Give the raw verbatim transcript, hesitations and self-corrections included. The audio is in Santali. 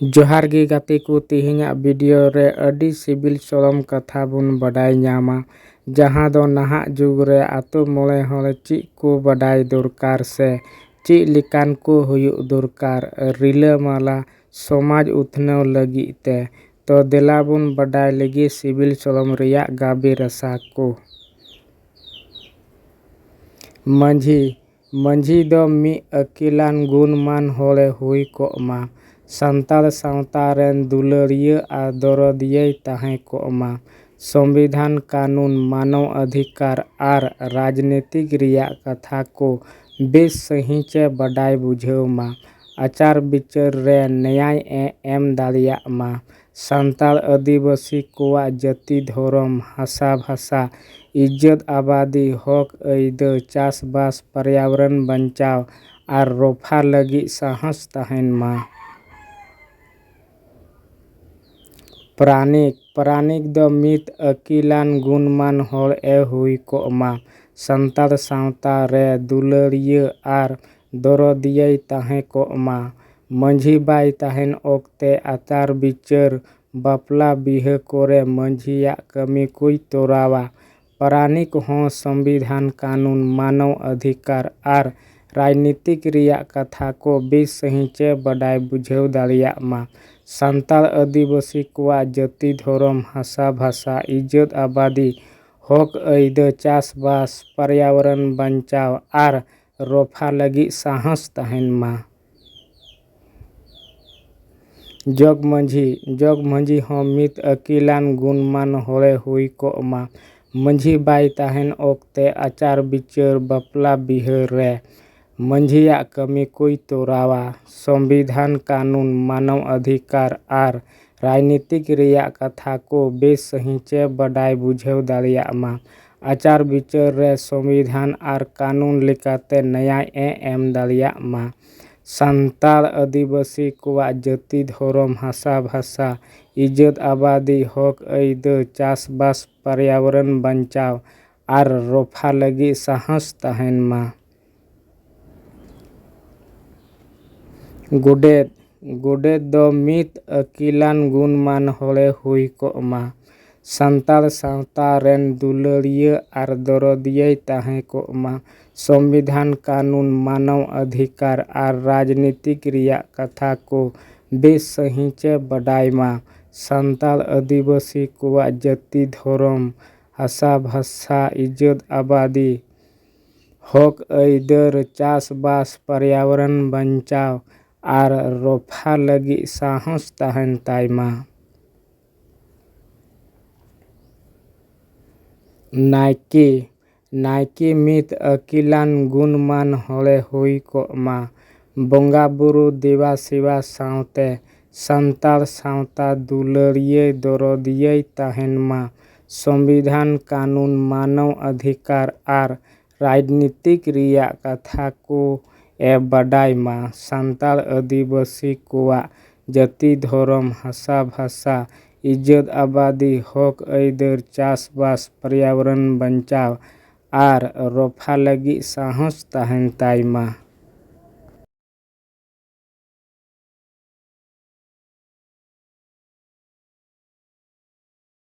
ᱡᱚᱦᱟᱨ ᱜᱮ ᱜᱟᱛᱮ ᱠᱚ, ᱛᱮᱦᱮᱧᱟᱜ ᱵᱷᱤᱰᱤᱭᱳ ᱨᱮ ᱟᱹᱰᱤ ᱥᱤᱵᱤᱞ ᱥᱚᱲᱚᱢ ᱠᱟᱛᱷᱟ ᱵᱚᱱ ᱵᱟᱰᱟᱭ ᱧᱟᱢᱟ, ᱡᱟᱦᱟᱸ ᱫᱚ ᱱᱟᱦᱟᱜ ᱡᱩᱜᱽ ᱨᱮ ᱟᱛᱳ ᱢᱚᱬᱮ ᱦᱚᱲ ᱪᱮᱫ ᱠᱚ ᱵᱟᱰᱟᱭ ᱫᱚᱨᱠᱟᱨ ᱥᱮ ᱪᱮᱫ ᱞᱮᱠᱟᱱ ᱠᱚ ᱦᱩᱭᱩᱜ ᱫᱚᱨᱠᱟᱨ ᱨᱤᱞᱟᱹᱢᱟᱞᱟ ᱥᱚᱢᱟᱡᱽ ᱩᱛᱱᱟᱹᱣ ᱞᱟᱹᱜᱤᱫ ᱛᱮ᱾ ᱛᱚ ᱫᱮᱞᱟ ᱵᱚᱱ ᱵᱟᱰᱟᱭ ᱞᱮᱜᱮ ᱥᱤᱵᱤᱞ ᱥᱚᱲᱚᱢ ᱨᱮᱭᱟᱜ ᱜᱟᱵᱮ ᱨᱟᱥᱟ ᱠᱚ᱾ ᱢᱟᱹᱡᱷᱤ, ᱢᱟᱹᱡᱷᱤ ᱫᱚ ᱢᱤᱫ ᱟᱹᱠᱤᱞᱟᱱ ᱜᱩᱱᱢᱟᱱ ᱦᱚᱲᱮ ᱦᱩᱭ ᱠᱚᱜ ᱢᱟ᱾ ᱥᱟᱱᱛᱟᱲ ᱥᱟᱶᱛᱟ ᱨᱮᱱ ᱫᱩᱞᱟᱹᱲᱤᱭᱟᱹ ᱟᱨ ᱫᱚᱨᱚᱫᱤᱭᱟᱹᱭ ᱛᱟᱦᱮᱸ ᱠᱚᱜ ᱢᱟ᱾ ᱥᱚᱝᱵᱤᱫᱷᱟᱱ, ᱠᱟᱹᱱᱩᱱ, ᱢᱟᱱᱚᱣ ᱚᱫᱷᱤᱠᱟᱨ ᱟᱨ ᱨᱟᱡᱽᱱᱤᱛᱤᱠ ᱨᱮᱭᱟᱜ ᱠᱟᱛᱷᱟ ᱠᱚ ᱵᱮᱥ ᱥᱟᱺᱦᱤᱡ ᱮ ᱵᱟᱰᱟᱭ ᱵᱩᱡᱷᱟᱹᱣ ᱢᱟ᱾ ᱟᱪᱟᱨ ᱵᱤᱪᱟᱹᱨ ᱨᱮ ᱱᱮᱭᱟᱭ ᱮ ᱮᱢ ᱫᱟᱲᱮᱭᱟᱜ ᱢᱟ᱾ ᱥᱟᱱᱛᱟᱲ ᱟᱹᱫᱤᱵᱟᱹᱥᱤ ᱠᱚᱣᱟᱜ ᱡᱟᱹᱛᱤ, ᱫᱷᱚᱨᱚᱢ, ᱦᱟᱥᱟ ᱵᱷᱟᱥᱟ, ᱤᱡᱽᱡᱚᱛ ᱟᱵᱟᱫᱤ, ᱦᱚᱠ ᱟᱹᱭᱫᱟᱹᱨ, ᱪᱟᱥᱵᱟᱥ, ᱯᱚᱨᱭᱟᱵᱚᱨᱚᱱ ᱵᱟᱧᱪᱟᱣ ᱟᱨ ᱨᱚᱯᱷᱟ ᱞᱟᱹᱜᱤᱫ ᱥᱟᱦᱚᱥ ᱛᱟᱦᱮᱱ ᱢᱟ᱾ ᱯᱟᱨᱟᱱᱤᱠ, ᱯᱟᱨᱟᱱᱤᱠ ᱫᱚ ᱢᱤᱫ ᱟᱹᱠᱤᱞᱟᱱ ᱜᱩᱱᱢᱟᱱ ᱦᱚᱲ ᱮ ᱦᱩᱭ ᱠᱚᱜ ᱢᱟ᱾ ᱥᱟᱱᱛᱟᱲ ᱥᱟᱶᱛᱟ ᱨᱮ ᱫᱩᱞᱟᱹᱲᱤᱭᱟᱹ ᱟᱨ ᱫᱚᱨᱚᱫᱤᱭᱟᱹᱭ ᱛᱟᱦᱮᱸ ᱠᱚᱜ ᱢᱟ᱾ ᱢᱟᱹᱡᱷᱤ ᱵᱟᱭ ᱛᱟᱦᱮᱱ ᱚᱠᱛᱮ ᱟᱪᱟᱨ ᱵᱤᱪᱟᱹᱨ, ᱵᱟᱯᱞᱟ ᱵᱤᱦᱟᱹ ᱠᱚᱨᱮ ᱢᱟᱹᱡᱷᱤᱭᱟᱜ ᱠᱟᱹᱢᱤ ᱠᱚᱭ ᱛᱚᱨᱟᱣᱟ᱾ ᱯᱟᱨᱟᱱᱤᱠ ᱦᱚᱸ ᱥᱚᱝᱵᱤᱫᱷᱟᱱ, ᱠᱟᱹᱱᱩᱱ, ᱢᱟᱱᱚᱣ ᱚᱫᱷᱤᱠᱟᱨ ᱟᱨ ᱨᱟᱡᱽᱱᱤᱛᱤᱠ ᱨᱮᱭᱟᱜ ᱠᱟᱛᱷᱟ ᱠᱚ ᱵᱮᱥ ᱥᱟᱺᱦᱤᱡ ᱮ ᱵᱟᱰᱟᱭ ᱵᱩᱡᱷᱟᱹᱣ ᱫᱟᱲᱮᱭᱟᱜ ᱢᱟ᱾ ᱥᱟᱱᱛᱟᱲ ᱟᱹᱫᱤᱵᱟᱹᱥᱤ ᱠᱚᱣᱟᱜ ᱡᱟᱹᱛᱤ, ᱫᱷᱚᱨᱚᱢ, ᱦᱟᱥᱟ ᱵᱷᱟᱥᱟ, ᱤᱡᱽᱡᱚᱛ ᱟᱵᱟᱫᱤ, ᱦᱚᱠ ᱟᱹᱭᱫᱟᱹᱨ, ᱪᱟᱥᱵᱟᱥ, ᱯᱚᱨᱭᱟᱵᱚᱨᱚᱱ ᱵᱟᱧᱪᱟᱣ ᱟᱨ ᱨᱚᱯᱷᱟ ᱞᱟᱹᱜᱤᱫ ᱥᱟᱦᱚᱥ ᱛᱟᱦᱮᱱ ᱢᱟ᱾ ᱡᱚᱜᱽ ᱢᱟᱹᱡᱷᱤ, ᱡᱚᱜᱽ ᱢᱟᱹᱡᱷᱤ ᱦᱚᱸ ᱢᱤᱫ ᱟᱹᱠᱤᱞᱟᱱ ᱜᱩᱱᱢᱟᱱ ᱦᱚᱲᱮ ᱦᱩᱭ ᱠᱚᱜ ᱢᱟ᱾ ᱢᱟᱹᱡᱷᱤ ᱵᱟᱭ ᱛᱟᱦᱮᱱ ᱚᱠᱛᱮ ᱟᱪᱟᱨ ᱵᱤᱪᱟᱹᱨ, ᱵᱟᱯᱞᱟ ᱵᱤᱦᱟᱹ ᱨᱮ ᱢᱟᱹᱡᱷᱤᱭᱟᱜ ᱠᱟᱹᱢᱤ ᱠᱚᱭ ᱛᱚᱨᱟᱣᱟ᱾ ᱥᱚᱝᱵᱤᱫᱷᱟᱱ, ᱠᱟᱹᱱᱩᱱ, ᱢᱟᱱᱚᱣ ᱚᱫᱷᱤᱠᱟᱨ ᱟᱨ ᱨᱟᱡᱽᱱᱤᱛᱤᱠ ᱨᱮᱭᱟᱜ ᱠᱟᱛᱷᱟ ᱠᱚ ᱵᱮᱥ ᱥᱟᱺᱦᱤᱡ ᱮ ᱵᱟᱰᱟᱭ ᱵᱩᱡᱷᱟᱹᱣ ᱫᱟᱲᱮᱭᱟᱜ ᱢᱟ᱾ ᱟᱪᱟᱨ ᱵᱤᱪᱟᱹᱨ ᱨᱮ ᱥᱚᱝᱵᱤᱫᱷᱟᱱ ᱟᱨ ᱠᱟᱹᱱᱩᱱ ᱞᱮᱠᱟᱛᱮ ᱱᱮᱭᱟᱭ ᱮ ᱮᱢ ᱫᱟᱲᱮᱭᱟᱜ ᱢᱟ᱾ ᱥᱟᱱᱛᱟᱲ ᱟᱹᱫᱤᱵᱟᱹᱥᱤ ᱠᱚᱣᱟᱜ ᱡᱟᱹᱛᱤ, ᱫᱷᱚᱨᱚᱢ, ᱦᱟᱥᱟ ᱵᱷᱟᱥᱟ, ᱤᱡᱽᱡᱚᱛ ᱟᱵᱟᱫᱤ, ᱦᱚᱠ ᱟᱹᱭᱫᱟᱹᱨ, ᱪᱟᱥᱵᱟᱥ, ᱯᱚᱨᱭᱟᱵᱚᱨᱚᱱ ᱵᱟᱧᱪᱟᱣ ᱟᱨ ᱨᱚᱯᱷᱟ ᱞᱟᱹᱜᱤᱫ ᱥᱟᱦᱚᱥ ᱛᱟᱦᱮᱱ ᱢᱟ᱾ ᱜᱚᱰᱮᱛ, ᱜᱚᱰᱮᱛ ᱫᱚ ᱢᱤᱫ ᱟᱹᱠᱤᱞᱟᱱ ᱜᱩᱱᱢᱟᱱ ᱦᱚᱲᱮ ᱦᱩᱭ ᱠᱚᱜ ᱢᱟ᱾ ᱥᱟᱱᱛᱟᱲ ᱥᱟᱶᱛᱟ ᱨᱮᱱ ᱫᱩᱞᱟᱹᱲᱤᱭᱟᱹ ᱟᱨ ᱫᱚᱨᱚᱫᱤᱭᱟᱹᱭ ᱛᱟᱦᱮᱸ ᱠᱚᱜ ᱢᱟ᱾ ᱥᱚᱝᱵᱤᱫᱷᱟᱱ, ᱠᱟᱹᱱᱩᱱ, ᱢᱟᱱᱚᱣ ᱚᱫᱷᱤᱠᱟᱨ ᱟᱨ ᱨᱟᱡᱽᱱᱤᱛᱤᱠ ᱨᱮᱭᱟᱜ ᱠᱟᱛᱷᱟ ᱠᱚ ᱵᱮᱥ ᱥᱟᱺᱦᱤᱡ ᱮ ᱵᱟᱰᱟᱭ ᱢᱟ᱾ ᱥᱟᱱᱛᱟᱲ ᱟᱹᱫᱤᱵᱟᱹᱥᱤ ᱠᱚᱣᱟᱜ ᱡᱟᱹᱛᱤ, ᱫᱷᱚᱨᱚᱢ, ᱦᱟᱥᱟ ᱵᱷᱟᱥᱟ, ᱤᱡᱽᱡᱚᱛ ᱟᱵᱟᱫᱤ, ᱦᱚᱠ ᱟᱹᱭᱫᱟᱹᱨ, ᱪᱟᱥᱵᱟᱥ, ᱯᱚᱨᱭᱟᱵᱚᱨᱚᱱ ᱵᱟᱧᱪᱟᱣ ᱟᱨ ᱨᱚᱯᱷᱟ ᱞᱟᱹᱜᱤᱫ ᱥᱟᱦᱚᱥ ᱛᱟᱦᱮᱱ ᱛᱟᱭ ᱢᱟ᱾ ᱱᱟᱭᱠᱮ, ᱱᱟᱭᱠᱮ ᱢᱤᱫ ᱟᱹᱠᱤᱞᱟᱱ ᱜᱩᱱᱢᱟᱱ ᱦᱚᱲᱮ ᱦᱩᱭ ᱠᱚᱜ ᱢᱟ᱾ ᱵᱚᱸᱜᱟ ᱵᱩᱨᱩ ᱫᱮᱵᱟ ᱥᱮᱵᱟ ᱥᱟᱶᱛᱮ ᱥᱟᱱᱛᱟᱲ ᱥᱟᱶᱛᱟ ᱫᱩᱞᱟᱹᱲᱤᱭᱟᱹ ᱫᱚᱨᱚᱫᱤᱭᱟᱹᱭ ᱛᱟᱦᱮᱱ ᱢᱟ᱾ ᱥᱚᱝᱵᱤᱫᱷᱟᱱ, ᱠᱟᱹᱱᱩᱱ, ᱢᱟᱱᱚᱣ ᱚᱫᱷᱤᱠᱟᱨ ᱟᱨ ᱨᱟᱡᱽᱱᱤᱛᱤᱠ ᱨᱮᱭᱟᱜ ᱠᱟᱛᱷᱟ ᱠᱚ ᱮ ᱵᱟᱰᱟᱭ ᱢᱟ᱾ ᱥᱟᱱᱛᱟᱲ ᱟᱹᱫᱤᱵᱟᱹᱥᱤ ᱠᱚᱣᱟᱜ ᱡᱟᱹᱛᱤ, ᱫᱷᱚᱨᱚᱢ, ᱦᱟᱥᱟ ᱵᱷᱟᱥᱟ, ᱤᱡᱽᱡᱚᱛ ᱟᱵᱟᱫᱤ, ᱦᱚᱠ ᱟᱹᱭᱫᱟᱹᱨ, ᱪᱟᱥᱵᱟᱥ, ᱯᱚᱨᱭᱟᱵᱚᱨᱚᱱ ᱵᱟᱧᱪᱟᱣ ᱟᱨ ᱨᱚᱯᱷᱟ ᱞᱟᱹᱜᱤᱫ ᱥᱟᱦᱚᱥ ᱛᱟᱦᱮᱱ ᱛᱟᱭ ᱢᱟ᱾